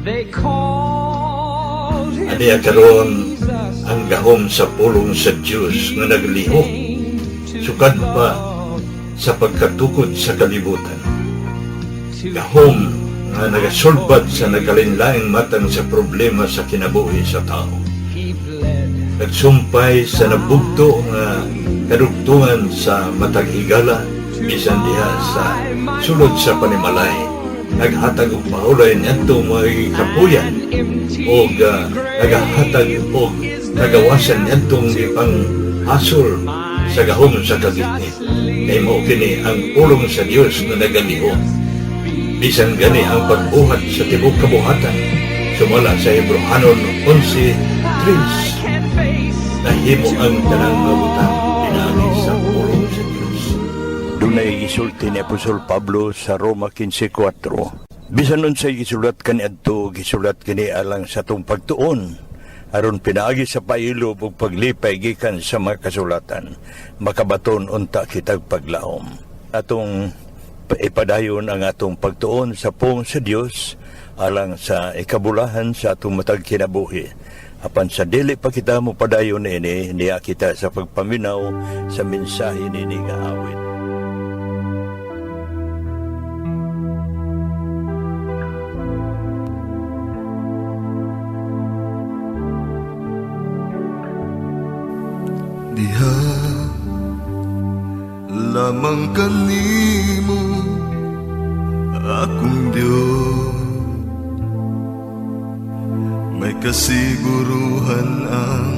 They called him Aniya karon Jesus. ang gahom sa pulong sa Dios nga naglihok sukad pa sa pagkatukod sa kalibutan. Gahom nga nagasulbad sa nagkalainlaing matang sa problema sa kinabuhi sa tao. He bled. Nagsumpay sa nabugto nga kadugtungan sa matag higala, bisan diha sa sulod sa panimalay. Naghatag og pahulay niadto mga kapuyan og nagahatag og kagawasan niadtong gipanghasol sa gahom sa kagitnit. Kay mao kini ang pulong sa Dios nga nagalihok. Bisan gani ang pagbuhat sa tibuok kabuhatan, sumala sa Hebrohanon 11:3, Can face nahimo ang tanang mga butang pinaagi sa pulong sa Dios. Dunay gisulti ni Apostol Pablo sa Roma 15:4. Bisan unsay gisulat kaniadto, gisulat kini alang sa atong pagtuon, aron pinaagi sa pailob ug paglipay gikan sa mga kasulatan, makabaton unta kitag paglaom. Atong ipadayon ang atong pagtuon sa pulong sa Dios alang sa ikabulahan sa atong matag kinabuhi. Apan sa dili pa kita mopadayon ini, niya kita sa pagpaminaw sa mensahe nini nga awit. Diha lamang kanimo, akong Diyos, may kasiguruhan ang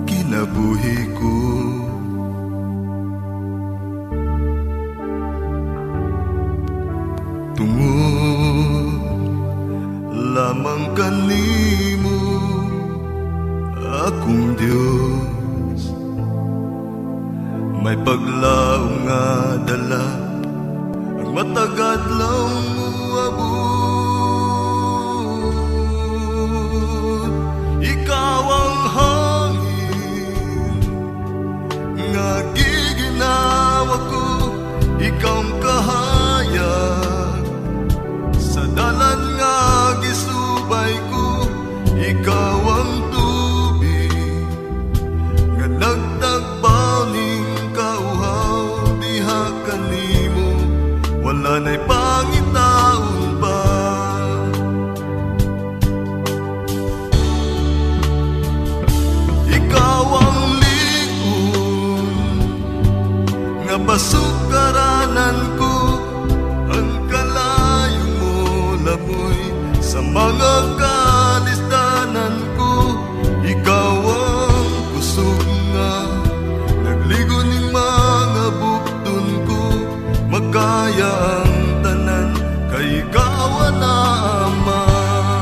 kinabuhi ko. Tungod lamang kanimo, akong Diyos, may paglaom nga dala ang matag adlaw moabot. Ikaw ang hangin nga giginawa ko, ikaw ang kahayag sa dalan nga gisubay ko, ikaw ang tubig nga nagtagbaw ning kauhaw. Diha kanimo wala na'y pangitaon pa. Ikaw ang lig-on nga pasukaranan ko, ang kalayo mo laboy sa mga kalisdanan ko. Ikaw ang kusog nga nagligo ning mga bukton ko, makaya ang tanan kay ikaw ang naaman.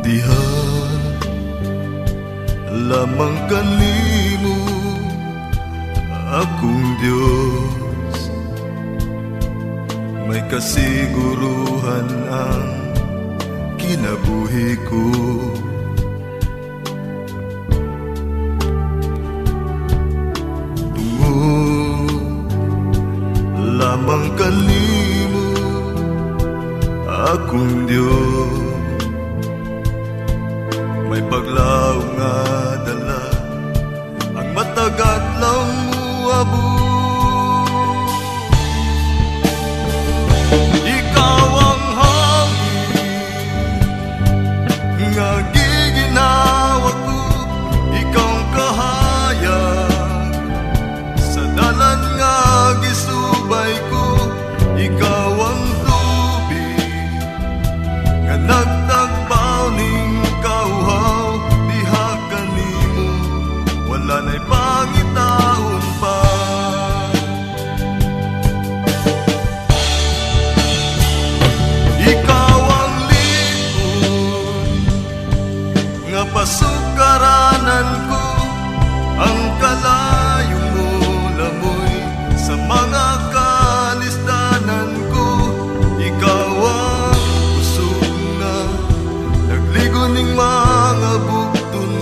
Diha lamang kanimo, akong Diyos, may kasiguruhan ang kinabuhi ko. Tungod lamang kanimo, akong Diyos, may paglaom nga dala ang matag adlaw moabot. Ikaw ang hangin nga giginawa ko, ikaw ang kahayag sa dalan nga gisubay ko, ikaw ang tubig nga nagtagbaw ning kauhaw. Diha kanimo wala na'y pangitaon pa. Ikaw ang lig-on nga pasukaranan ko, ang kalayo mo lamoy sa mga kalisdanan ko. Ikaw ang kusog nga nagligo ning mga bukton.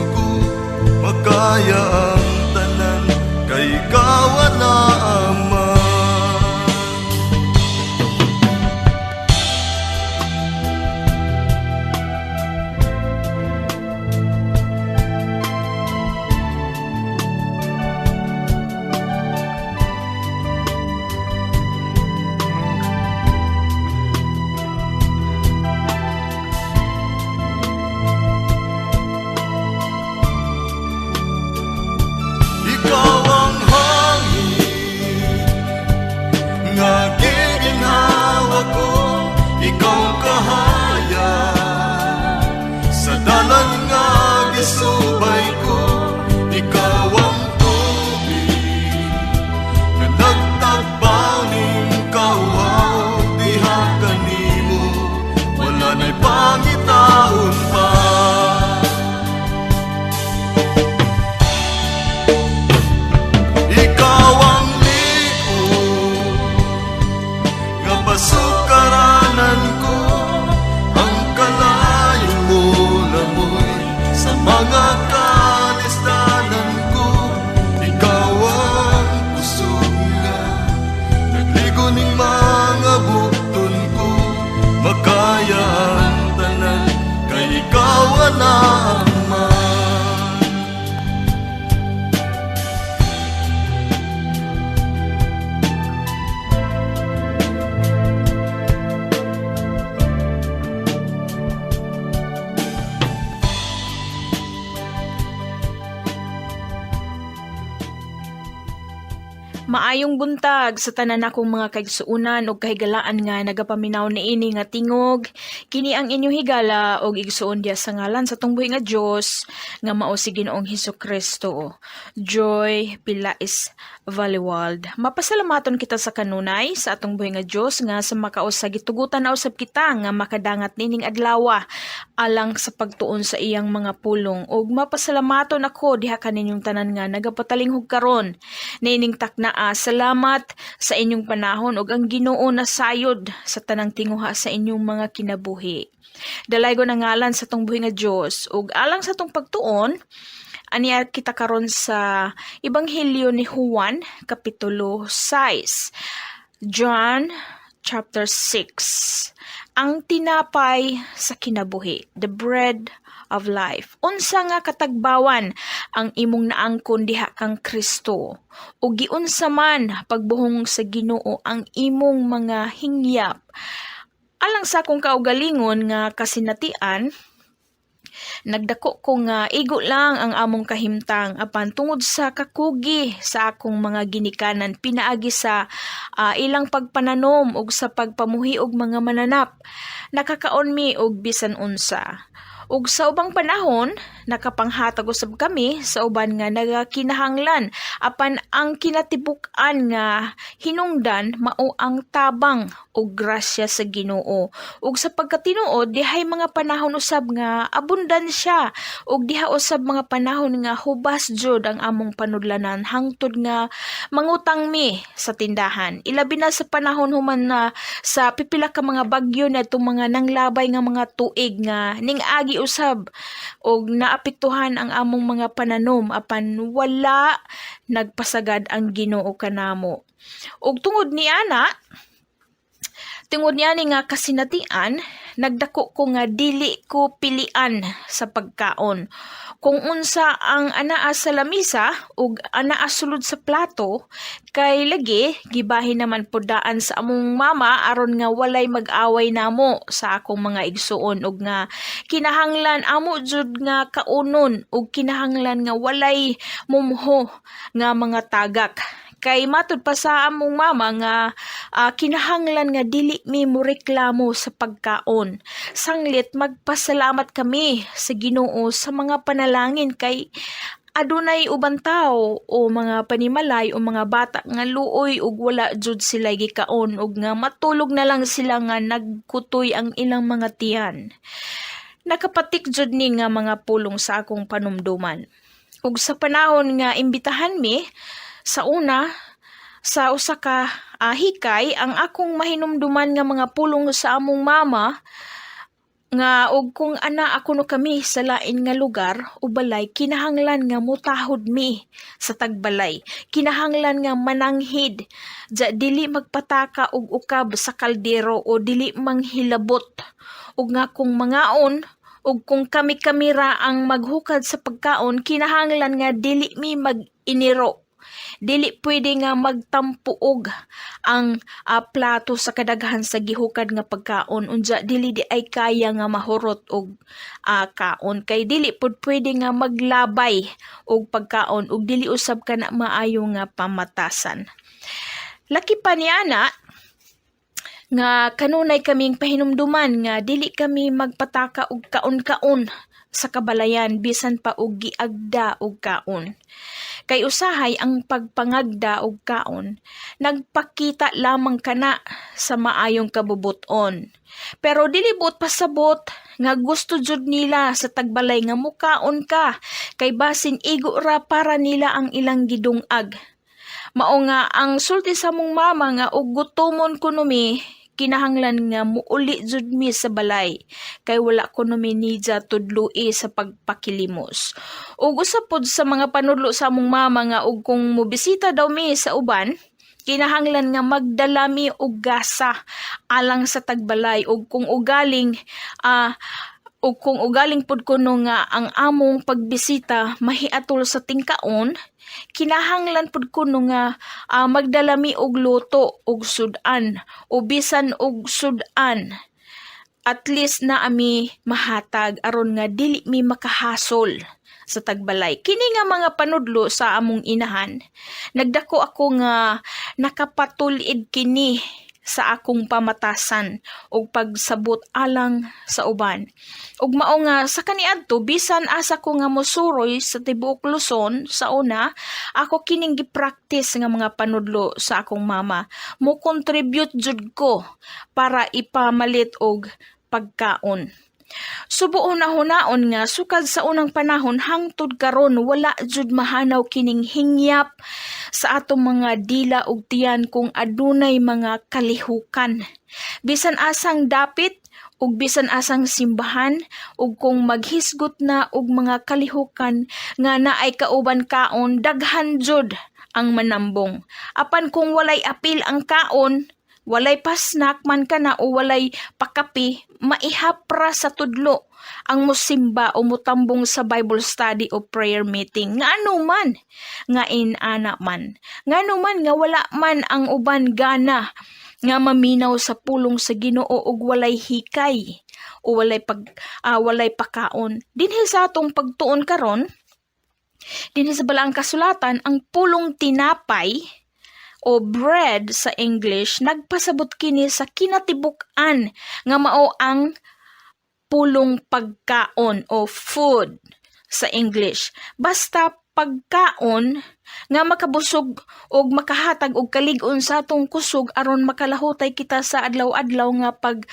Makaya ang tanan kay ikaw na Ama. Ikaw ang hangin nga giginhawa ko, ikaw ang kahayag sa dalan nga gisubay ko, ikaw ang tubig nga nagtagbaw ning kauhaw diha kanimo, wala na'y pangitaon pa. Ikaw ang ligo nga pasukaranan ko, ang kalayo mo lamoy sa mga kalisdanan ko. Ikaw ang kusog nga nagligo ning mga bukton ko, makaya ang tanan kay ikaw ang Ama. Maayong buntag sa tanan akong mga kaigsuonan ug kahigalaan nga nagapaminaw niini nga tingog. Kini ang inyong higala og igsuon diya sa ngalan sa tungbuhi nga Dios nga mao si Ginoong Hesus Kristo. Joy Pilais Vallewald. Mapasalamaton kita sa kanunay sa atong buhi nga Dios nga sa makausa gitugutan na usab kita nga makadangat nining adlaw alang sa pagtuon sa iyang mga pulong, ug mapasalamaton ako diha kaninyong tanan nga nagapatalinghog karon niining taknaa. Salamat sa inyong panahon ug ang Ginoo nasayod sa tanang tinguha sa inyong mga kinabuhi. Dalaygon ang ngalan sa tong buhi nga Dios, ug alang sa tong pagtuon aniya kita karon sa Ebanghelyo ni Juan kapitulo 6. John chapter 6. Ang tinapay sa kinabuhi, the bread of life. Unsa nga katagbawan ang imong naangkon diha kang Kristo? O giunsa man pagbuhong sa Ginoo ang imong mga hingyap? Alang sa akong kaugalingon nga kasinatian, nagdako ko nga igo lang ang among kahimtang, apan tungod sa kakugi sa akong mga ginikanan pinaagi sa ilang pagpananom ug sa pagpamuhi og mga mananap, nakakaon mi og bisan unsa. Ug sa ubang panahon, nakapanghatag usab kami sa uban nga nagakinahanglan, apan ang kinatibuk-an nga hinungdan mao ang tabang ug grasya sa Ginoo. Ug sa pagkatinuod, dihay mga panahon usab nga abundansya ug diha usab mga panahon nga hubas jud ang among panudlanan hangtod nga mangutang mi sa tindahan. Ilabi na sa panahon human na sa pipila ka mga bagyo na itong mga nanglabay nga mga tuig nga ning agi usab og naapektuhan ang among mga pananom, apan wala nagpasagad ang Ginoo kanamo. Ug tungod ni ana, tungod niya ni nga kasinatian, nagdako ko nga dili ko pilian sa pagkaon. Kung unsa ang anaa sa lamisa ug anaa sulod sa plato, kay lagi gibahin naman pud daan sa among mama aron nga walay mag-away namo sa akong mga igsuon, ug nga kinahanglan amo jud nga kaunon ug kinahanglan nga walay mumho nga mga tagak. Kay matud pa sa among mama nga kinahanglan nga dili mi moreklamo sa pagkaon. Sanglit magpasalamat kami sa Ginoo sa mga panalangin kay adunay uban tawo o mga panimalay o mga bata nga luoy ug wala jud sila gikaon ug nga matulog na lang sila nga nagkutoy ang ilang mga tiyan. Nakapatik jud ni nga mga pulong sa akong panumduman. Ug sa panahon nga imbitahan mi sa una sa usa ka hikay, ang akong mahinumduman nga mga pulong sa among mama Nga og kung ana kuno kami sa lain nga lugar o balay, kinahanglan nga mutahod mi sa tagbalay. Kinahanglan nga mananghid. Ja dili magpataka og ukab sa kaldero o dili manghilabot. Ug nga kung mangaon ug kung kami-kami ra ang maghukad sa pagkaon, kinahanglan nga dili mi mag-iniro. Dili pwede nga magtampuog ang plato sa kadaghan sa gihukad nga pagkaon, unja dili diay kaya nga mahurot og kaon, kay dili pud pwede nga maglabay og pagkaon ug dili usab kana maayo nga pamatasan. Laki pa niana nga kanunay kaming pahinumduman nga dili kami magpataka og kaon-kaon sa kabalayan bisan pa og giagda og kaon. Kay usahay ang pagpangagda og kaon, nagpakita lamang kana sa maayong kabubuton. Pero dili buot pasabot nga gusto jud nila sa tagbalay nga mukaon ka, kay basin igo ra para nila ang ilang gidungag. Mao nga ang sulti sa among mama nga og gutomon kuno mi, kinahanglan nga muuli jud mi sa balay kay wala kuno mi nidya tudloi sa pagpakilimos. Ug usa pod sa mga panudlo sa among mama nga og kung mobisita daw mi sa uban, kinahanglan nga magdala mi og gasa alang sa tagbalay, ug kung ugaling pud kuno nga ang among pagbisita mahiatol sa tingkaon, kinahanglan pud kuno nga magdala mi og luto og sudan o bisan og sudan, at least na ami mahatag aron nga dili mi makahasol sa tagbalay. Kini nga mga panudlo sa among inahan, nagdako ako nga nakapatul-id kini sa akong pamatasan ug pagsabot alang sa uban. Ug mao nga sa kaniadto, bisan asa ko nga mosuroy sa tibuok Luzon sa una, ako kining gi-practice nga mga panudlo sa akong mama. Mo contribute jud ko para ipamalit og pagkaon. Subo hunahunaon nga sukad sa unang panahon hangtod karon, wala jud mahanaw kining hingyap sa atong mga dila ug tiyan kung adunay mga kalihukan. Bisan asang dapit ug bisan asang simbahan, ug kung maghisgot na og mga kalihukan nga naay kauban kaon, daghan jud ang manambong. Apan kung walay apil ang kaon, walay pa-snack man kana o walay pakapi, maihap ra sa tudlo ang musimba o mutambong sa Bible study o prayer meeting. Nga ano man, nga inana man. Nga ano man nga wala man ang uban gana nga maminaw sa pulong sa Ginoo ug walay hikay o walay pakaon. Dinhi sa atong pagtuon karon, dinhi sa Balaang Kasulatan, ang pulong tinapay o bread sa English, nagpasabot kini sa kinatibuk-an nga mao ang pulong pagkaon o food sa English. Basta pagkaon nga makabusog og makahatag og kalig-on sa atong kusog aron makalahutay kita sa adlaw-adlaw nga pag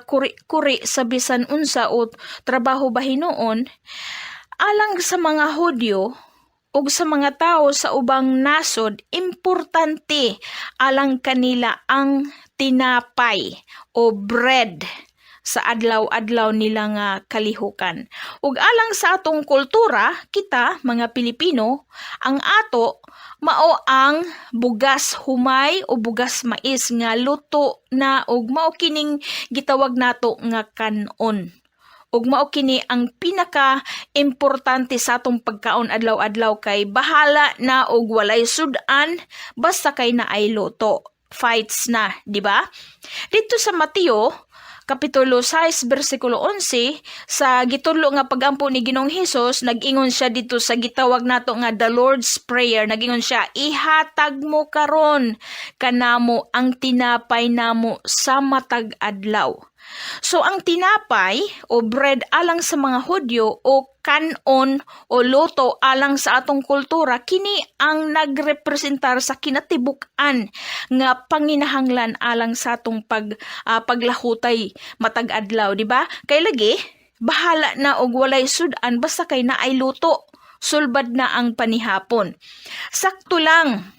kuri-kuri sa bisan unsa o trabaho ba hinuon. Alang sa mga Hudyo ug sa mga tawo sa ubang nasod, importante alang kanila ang tinapay o bread sa adlaw-adlaw nila nga kalihukan. Ug alang sa atong kultura, kita mga Pilipino, ang ato mao ang bugas humay o bugas mais nga luto na, ug mao kining gitawag nato nga kanon. Ug mao kini ang pinaka importante sa atong pagkaon adlaw-adlaw, kay bahala na og walay sudan, basta kay naay luto. Fights na, di ba? Dito sa Mateo Kapitulo 6 bersikulo 11, sa gitudlo nga pagampo ni Ginoong Hesus, nag-ingon siya dito sa gitawag nato nga the Lord's Prayer. Nag-ingon siya, "Ihatag mo karon kanamo ang tinapay namo sa matag adlaw." So ang tinapay o bread alang sa mga Hudyo o kanon o luto alang sa atong kultura, kini ang nagrepresentar sa kinatibuk-an nga panginahanglan alang sa atong paglahutay matag adlaw, di ba? Kay lagi bahala na og walay sudan, basta kay naay luto, sulbad na ang panihapon. Sakto lang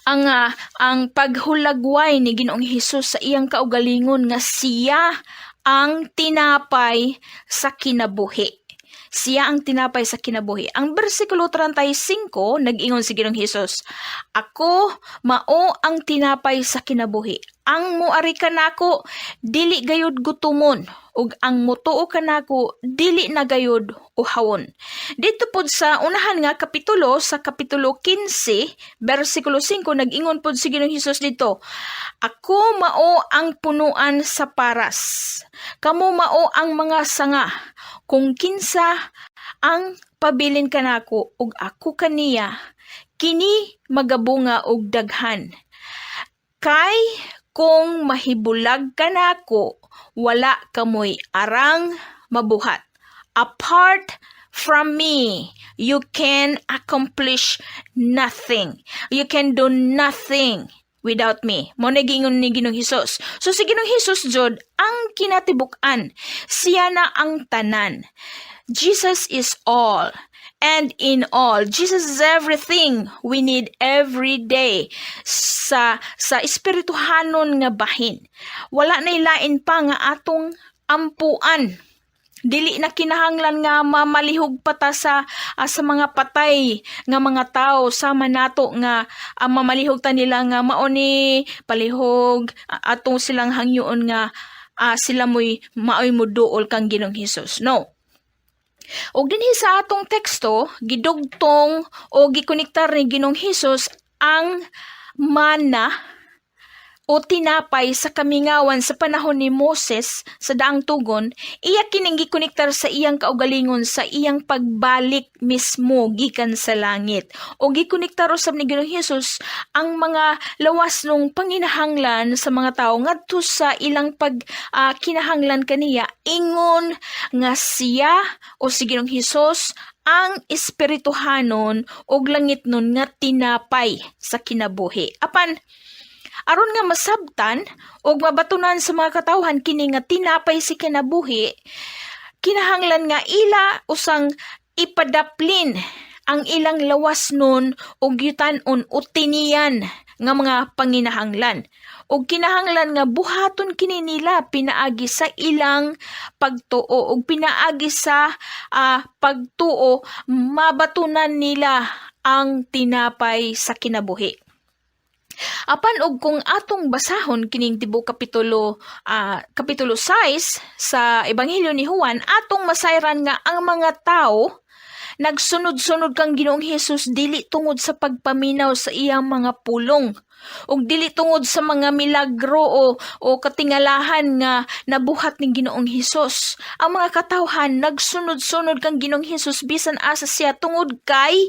ang paghulagway ni Ginoong Hesus sa iyang kaugalingon nga siya ang tinapay sa kinabuhi. Siya ang tinapay sa kinabuhi. Ang bersikulo 35, nag-ingon si Ginoong Hesus, "Ako mao ang tinapay sa kinabuhi. Ang muari kanako dili gayud gutumon ug ang mutuo kanako dili na gayud uhawon." Dito pod sa unahan nga kapitulo, sa kapitulo 15, bersikulo 5, nag-ingon pod si Ginoong Hesus dito, "Ako mao ang punuan sa paras. Kamo mao ang mga sanga. Kung kinsa ang pabilin kanako ug ako kaniya, kini magabunga og daghan. Kay kung mahibulag kanako, wala kamoy arang mabuhat." Apart from me, you can accomplish nothing. You can do nothing without me. Mao na giingon ni Ginoong Hesus. So si Ginoong Hesus jud ang kinatibuk-an. Siya na ang tanan. Jesus is all and in all. Jesus is everything we need every day sa espirituhanon nga bahin. Wala na lain pa nga atong ampuan. Dili na kinahanglan nga mamalihog pa ta sa mga patay nga mga tao sama nato nga mamalihog ta nila nga mao ni palihog atong silang hangyoon nga sila mo'y maoy moduol kang Ginoong Hesus. No. Og dinhi sa atong teksto, gidugtong o gikonektar ni Ginoong Hesus ang mana o tinapay sa kamingawan sa panahon ni Moses sa Daang Tugon, iya kining gikonektar sa iyang kaugalingon sa iyang pagbalik mismo gikan sa langit. O gikonektar usab ni Ginoong Hesus ang mga lawas nung panginahanglan sa mga tao ngadto sa ilang pag kinahanglan kaniya, ingon nga siya o si Ginoong Hesus ang espirituhanon ug langitnon nga tinapay sa kinabuhi. Apan aron nga masabtan ug mabatunan sa mga katawhan kini nga tinapay si kinabuhi, kinahanglan nga ila usang ipadaplin ang ilang lawas nun ug yutan-on o tiniyan nga mga panginahanglan. Ug kinahanglan nga buhaton kini nila pinaagi sa ilang pagtuo, ug pinaagi sa pagtuo mabatunan nila ang tinapay sa kinabuhi. Apan og kung atong basahon kining tibuok kapitulo 6 sa Ebanghelyo ni Juan, atong masayran nga ang mga tao nagsunod-sunod kang Ginoong Hesus dili tungod sa pagpaminaw sa iyang mga pulong ug dili tungod sa mga milagro o katingalahan nga nabuhat ni Ginoong Hesus. Ang mga katawhan nagsunod-sunod kang Ginoong Hesus bisan asa siya tungod kay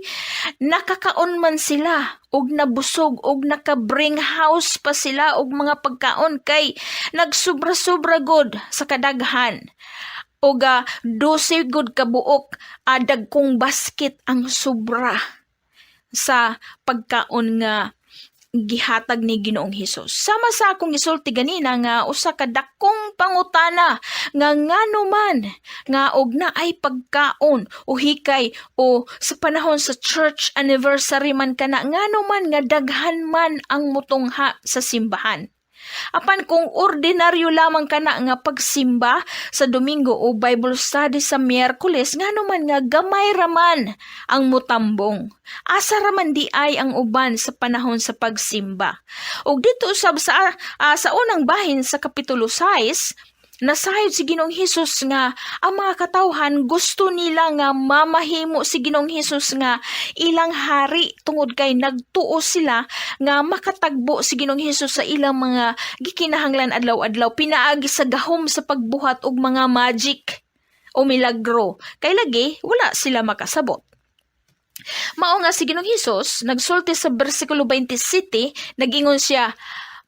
nakakaon man sila og nabusog og naka-bring house pa sila og mga pagkaon kay nagsubra-sobra god sa kadaghan og 12 gud kabuok dagkong basket ang sobra sa pagkaon nga gihatag ni Ginoong Hesus. Sama sa akong gisulti ganina nga usa ka dakong pangutana nga ngano man nga og naay pagkaon o hikay o sa panahon sa church anniversary man kana, ngano man nga daghan man ang mutungha sa simbahan. Apan kung ordinaryo lamang kana nga pagsimba sa Domingo o Bible study sa Miyerkules, ngano man nga gamay raman ang mutambong? Asa raman di ay ang uban sa panahon sa pagsimba? Ug dito usab sa unang bahin sa kapitulo 6, nasayod si Ginoong Hesus nga ang mga katawhan gusto nila nga mamahimo si Ginoong Hesus nga ilang hari tungod kay nagtuo sila nga makatagbo si Ginoong Hesus sa ilang mga gikinahanglan adlaw-adlaw pinaagi sa gahom sa pagbuhat og mga magic o milagro. Kay lagi wala sila makasabot. Mao nga si Ginoong Hesus nagsulti sa bersikulo 27, nagingon siya,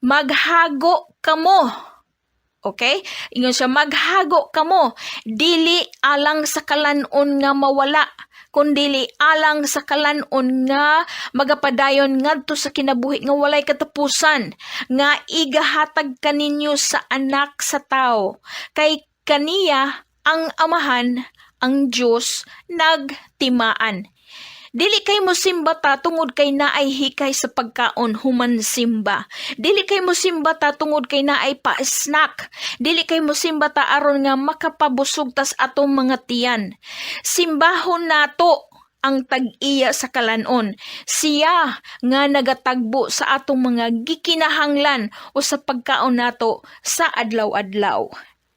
"Maghago kamo." Okay? Ingon siya, "Maghago kamo, dili alang sa kalanon nga mawala, kundili alang sa kalanon nga magapadayon ngadto sa kinabuhi nga walay katapusan, nga igahatag kaninyo sa Anak sa Tao. Kay kaniya ang Amahan, ang Dios, nagtimaan." Dili kay mo simba ta tungod kay naay hikay sa pagkaon human simba. Dili kay mo simba ta tungod kay naay pa-snack. Dili kay mo simba ta aron nga makapabusog tas atong mga tiyan. Simbahon nato ang tag-iya sa kalanon. Siya nga nagatagbo sa atong mga gikinahanglan o sa pagkaon nato sa adlaw-adlaw.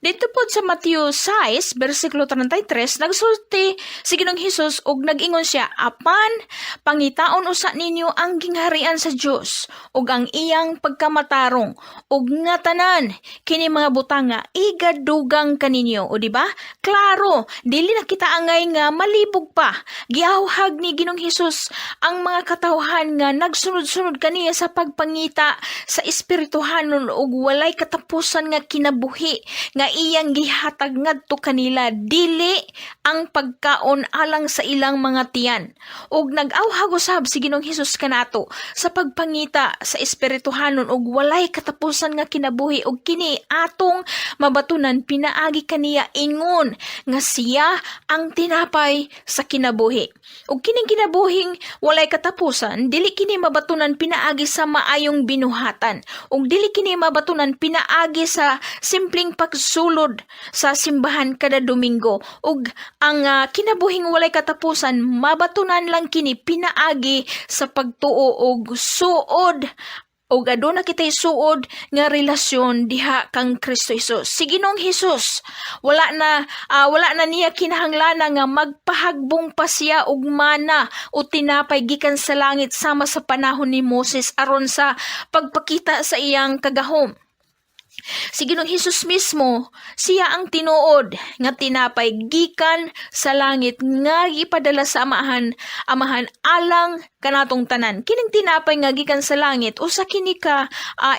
Dito po sa Matthew 6, versikulo 33, nagsulti si Ginoong Hesus ug nag-ingon siya, "Apan pangitaon usa ninyo ang gingharian sa Dios ug ang iyang pagkamatarong, ug nga tanan kini mga butanga igadugang kaninyo." O di ba? Klaro, dili na kita angay nga malibog pa. Giawhag ni Ginoong Hesus ang mga katawhan nga nagsunod-sunod kaniya sa pagpangita sa espirituhanon ug walay katapusan nga kinabuhi nga iyang gihatag ngadto kanila, dili ang pagkaon alang sa ilang mga tiyan. Ug nag-awhag usab si Ginoong Hesus kanato sa pagpangita sa espirituhanon ug walay katapusan nga kinabuhi, ug kini atong mabatunan pinaagi kaniya ingon nga siya ang tinapay sa kinabuhi. Ug kining kinabuhing walay katapusan, dili kini mabatunan pinaagi sa maayong binuhatan, ug dili kini mabatunan pinaagi sa simpleng pagsulod sa simbahan kada Domingo. Ug ang kinabuhing walay katapusan, mabatunan lang kini pinaagi sa pagtuo og suod og aduna kitay suod nga relasyon diha kang Kristo Hesus. Si Ginoong Hesus, wala na niya kinahanglan nga magpahagbong pa siya og mana o tinapay gikan sa langit sama sa panahon ni Moses aron sa pagpakita sa iyang kagahom. Si Ginoong Hesus mismo, siya ang tinuod nga tinapay gikan sa langit nga gipadala sa Amahan alang kanatong tanan. Kining tinapay nga gikan sa langit usa kini ka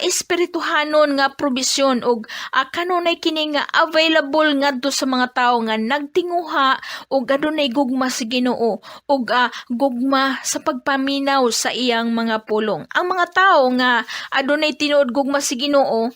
espirituhanon nga probisyon ug kanunay kini nga available ngadto sa mga tawo nga nagtinguha ug adunay gugma sa Ginoo ug gugma sa pagpaminaw sa iyang mga pulong. Ang mga tawo nga adunay tinuod gugma sa Ginoo,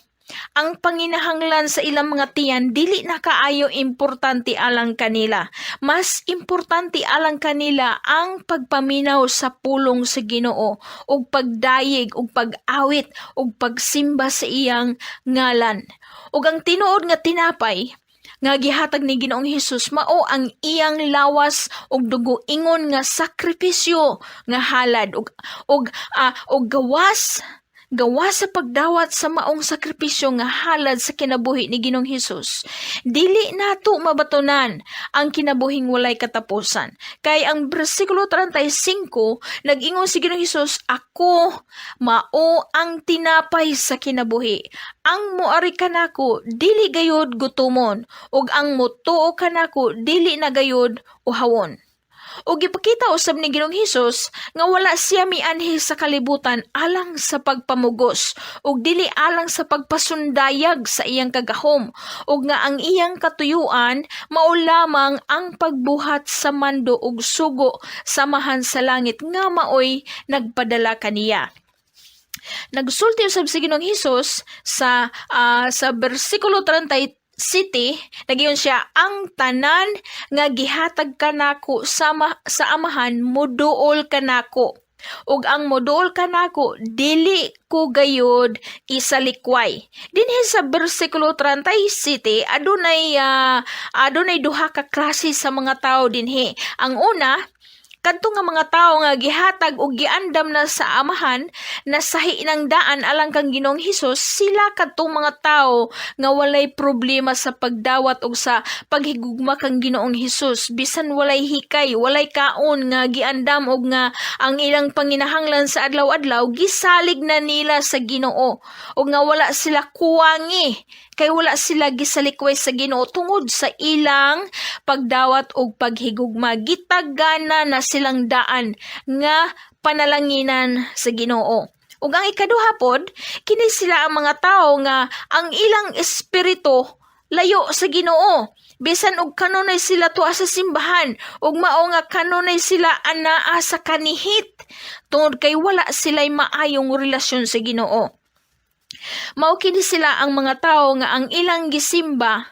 ang panginahanglan sa ilang mga tiyan dili na kaayo importante alang kanila. Mas importante alang kanila ang pagpaminaw sa pulong sa Ginoo ug pagdayeg ug pag-awit ug pagsimba sa iyang ngalan. Ug ang tinuod nga tinapay nga gihatag ni Ginoong Hesus mao ang iyang lawas ug dugo ingon nga sakripisyo nga halad, ug gawas sa pagdawat sa maong sakripisyo nga halad sa kinabuhi ni Ginoong Hesus, dili nato mabatunan ang kinabuhing walay katapusan. Kay ang bersikulo 35, nag-ingon si Ginoong Hesus, "Ako mao ang tinapay sa kinabuhi. Ang moari kanako dili gayud gutomon, ug ang motuo kanako dili na gayud uhawon." Ug gipakita usab ni Ginoong Hesus nga wala siya mianhi sa kalibutan alang sa pagpamugos ug dili alang sa pagpasundayag sa iyang kagahom, ug nga ang iyang katuyuan mao lamang ang pagbuhat sa mando ug sugo sa Amahan sa langit nga maoy nagpadala kaniya. Nagsulti usab si Ginoong Hesus sa bersikulo 37, nag-ingon siya, "Ang tanan nga gihatag kanako sa Amahan moduol kanako, ug ang moduol kanako dili ko gayud isalikway." Dinhi sa bersikulo 37, adunay duha ka klase sa mga tawo dinhi. Ang una, kadto nga mga tawo nga gihatag og giandam na sa Amahan na sahi ng daan alang kang Ginoong Hesus, sila kadtong mga tawo nga walay problema sa pagdawat og sa paghigugma kang Ginoong Hesus bisan walay hikay, walay kaon nga giandam, og nga ang ilang panginahanglan sa adlaw-adlaw gisalig na nila sa Ginoo, og nga wala sila kuwangi kay wala sila gisalikway sa Ginoo tungod sa ilang pagdawat og paghigugma. Gitagana na silang daan nga panalanginan sa Ginoo. Ug ang ikaduha pod, kini sila ang mga tawo nga ang ilang espiritu layo sa Ginoo. Bisan og kanunay sila tuwa sa simbahan, ug mao nga kanunay sila anaa sa kanihit tungod kay wala sila'y maayong relasyon sa Ginoo. Mao kini sila ang mga tawo nga ang ilang gisimba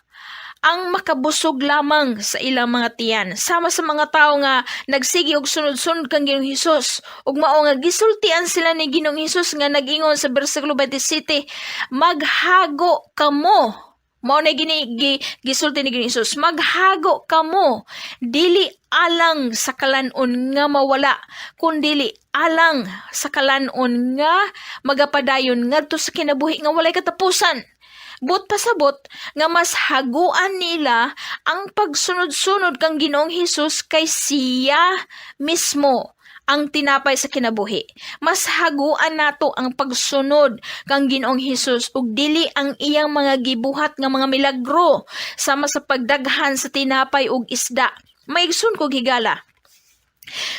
Ang makabusog lamang sa ilang mga tiyan, sama sa mga tawo nga nagsigi og sunod-sunod kang Ginoong Hesus, ug mao nga gisultian sila ni Ginoong Hesus nga nag-ingon sa bersikulo 27, "Maghago kamo." Mao na gisulti ni Ginoong Hesus, "Maghago kamo dili alang sa kalanon nga mawala, kundili alang sa kalanon nga magapadayon ngadto sa kinabuhi nga walay katapusan." Buot pasabot nga mas haguan nila ang pagsunod-sunod kang Ginoong Hesus kay siya mismo ang tinapay sa kinabuhi. Mas haguan nato ang pagsunod kang Ginoong Hesus ug dili ang iyang mga gibuhat nga mga milagro sama sa pagdaghan sa tinapay ug isda. Maigsoon kog higala,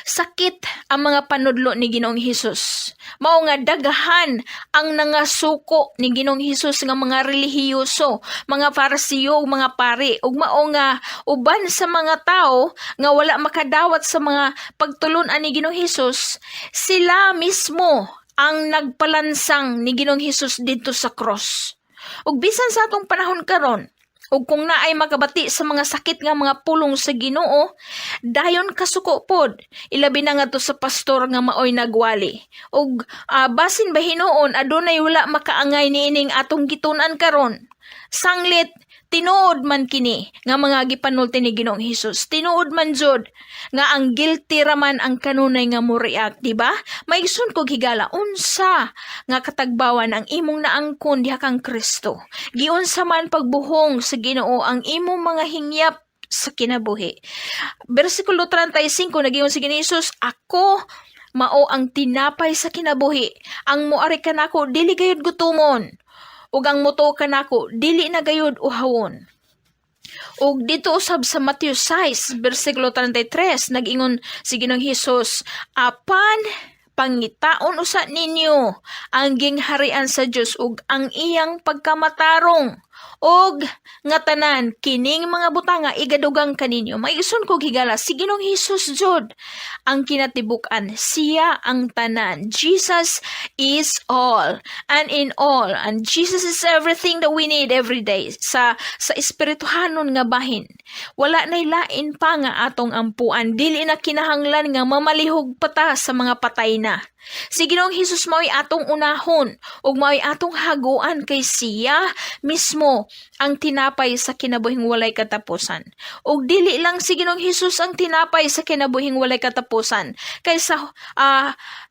sakit ang mga panudlo ni Ginoong Hesus. Mao nga daghan ang nangasuko ni Ginoong Hesus nga mga relihiyoso, mga Farisiyo ug mga pari, ug mao nga uban sa mga tao nga wala makadawat sa mga pagtulun-an ni Ginoong Hesus, sila mismo ang nagpalansang ni Ginoong Hesus didto sa cross. Ug bisan sa atong panahon karon, ug kung naay makabati sa mga sakit nga mga pulong sa Ginoo, dayon kasuko pod, ilabi na ngadto sa pastor nga maoy nagwali. Ug basin ba hinuon adunay wala makaangay niining atong gitun-an karon. Sanglit tinuod man kini nga mga gipanulti ni Ginoong Hesus. Tinuod man jud nga ang guilty raman ang kanunay nga mo-react, di ba? Maigsoon kog higala, unsa nga katagbawan ang imong naangkon diha kang Kristo? Giunsa man pagbuhong sa Ginoo ang imong mga hingyap sa kinabuhi? Bersikulo 35, nagingon si Ginoo Hesus, "Ako mao ang tinapay sa kinabuhi. Ang moari kanako dili gayud gutumon, ug ang motuo kanako dili na gayud uhawon." Ug dito usab sa Matthew 6 bersikulo 33, nag-ingon si Ginoong Hesus, "Apan pangitaon usa ninyo ang gingharian sa Dios ug ang iyang pagkamatarong, ug nga tanan kining mga butanga igadugang kaninyo." Maigsoon kog higala, si Ginoong Hesus jud ang kinatibuk-an, siya ang tanan. Jesus is all and in all, and Jesus is everything that we need every day. Sa espirituhanon nga bahin, wala nay lain pa nga atong ampuan. Dili na kinahanglan nga mamalihog pa ta sa mga patay na. Si Ginoong Hesus mao'y atong unahon ug mao'y atong haguan kay siya mismo ang tinapay sa kinabuhing walay katapusan. Ug dili lang si Ginoong Hesus ang tinapay sa kinabuhing walay katapusan. Kay sa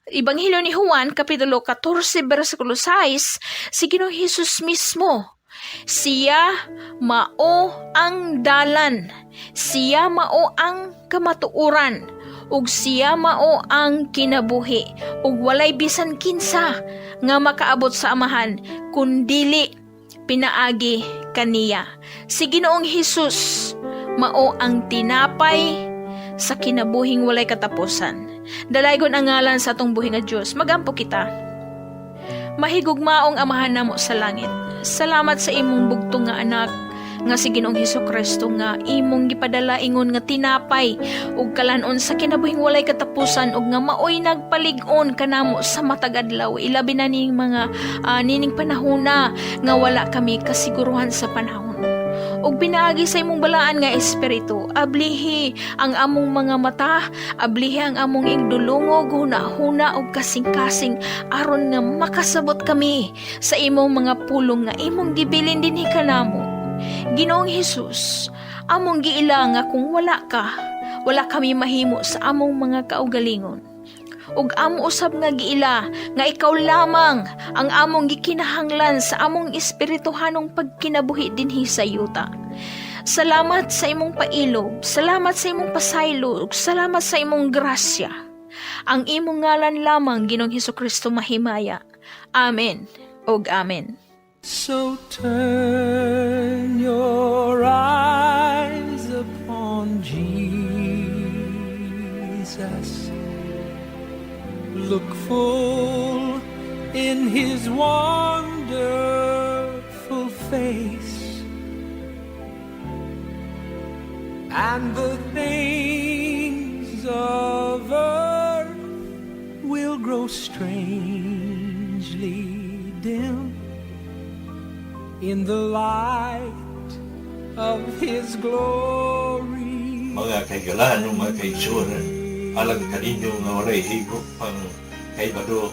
Ebanghelyo ni Juan kapitulo 14 bersikulo 6, si Ginoong Hesus mismo, siya mao ang dalan, siya mao ang kamatuoran, ug siya mao ang kinabuhi, ug walay bisan kinsa nga makaabot sa Amahan kun dili pinaagi kaniya. Si Ginoong Hesus mao ang tinapay sa kinabuhing walay katapusan. Dalaygon ang ngalan sa atong buhi nga Dios. Magampo kita. Mahigugmaong Amahan namo sa langit, salamat sa imong bugtong nga anak nga si Ginoong Hesus Kristo nga imong gipadala ingon nga tinapay ug kalanon sa kinabuhing walay katapusan, ug nga maoy nagpalig-on kanamo sa matag adlaw, ilabi na ning mga nining panahona nga wala kami kasiguruhan sa panahon. Ug pinaagi sa imong balaan nga Espiritu, ablihi ang among mga mata, ablihi ang among igdulungog, huna-huna ug kasing-kasing aron nga makasabot kami sa imong mga pulong nga imong gibilin dinhi kanamo. Ginoong Hesus, among giila nga kung wala ka, wala kami mahimo sa among mga kaugalingon. Ug amo usab nga giila nga ikaw lamang ang among gikinahanglan sa among espirituhanong pagkinabuhi dinhi sa yuta. Salamat sa imong pailob, salamat sa imong pasaylo, ug salamat sa imong grasya. Ang imong ngalan lamang, Ginoong Hesus Kristo, mahimaya. Amen ug amen. So turn your eyes upon Jesus. Look full in his wonderful face, and the things of earth will grow strangely dim in the light. Of His glory. Mga kahigalaan o mga kaigsuonan, alang kaninyo nga walay higop pang kaibado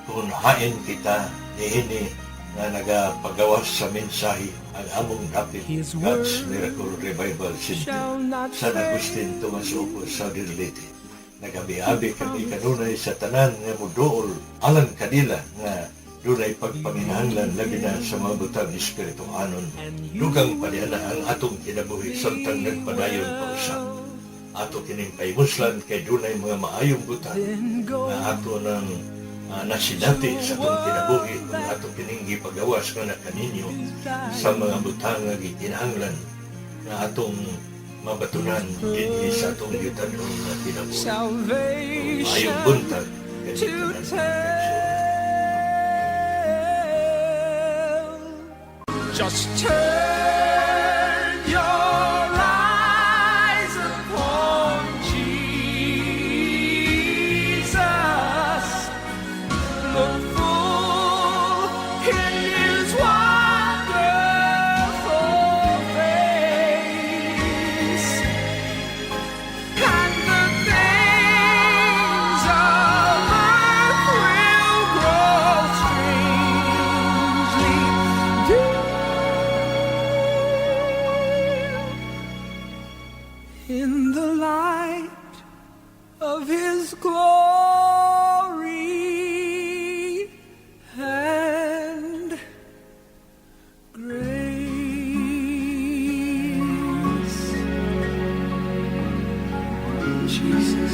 kung hain kita niini nga nagapagawas sa mensahe, ang among dapit His God's word Miracle Revival Center, shall not San Agustin, Tomas Opo, Southern Leyte. Nagabi-abi kami kanunay sa tanan nga muduol alang kanila nga dunay pagpanginahanglan, labi na sa mga butang espirituhanon. Dugang paniana ang atong kinabuhi samtang nagpadayon pa usab. Ato kining pahimuslan kay dunay mga maayong butang Then go nga ato ng nasinati sa atong kinabuhi kung ato kining gipagawas nga kaninyo sa mga butang nga gikinahanglan nga atong mabatunan dinhi sa atong yutanon nga kinabuhi. Salvation Maayong buntag to kaninyong tanan. tell. Just turn your eyes upon Jesus. Look full in His wonderful face, and the things of earth will grow strangely dim in the light of His glory and grace. Jesus.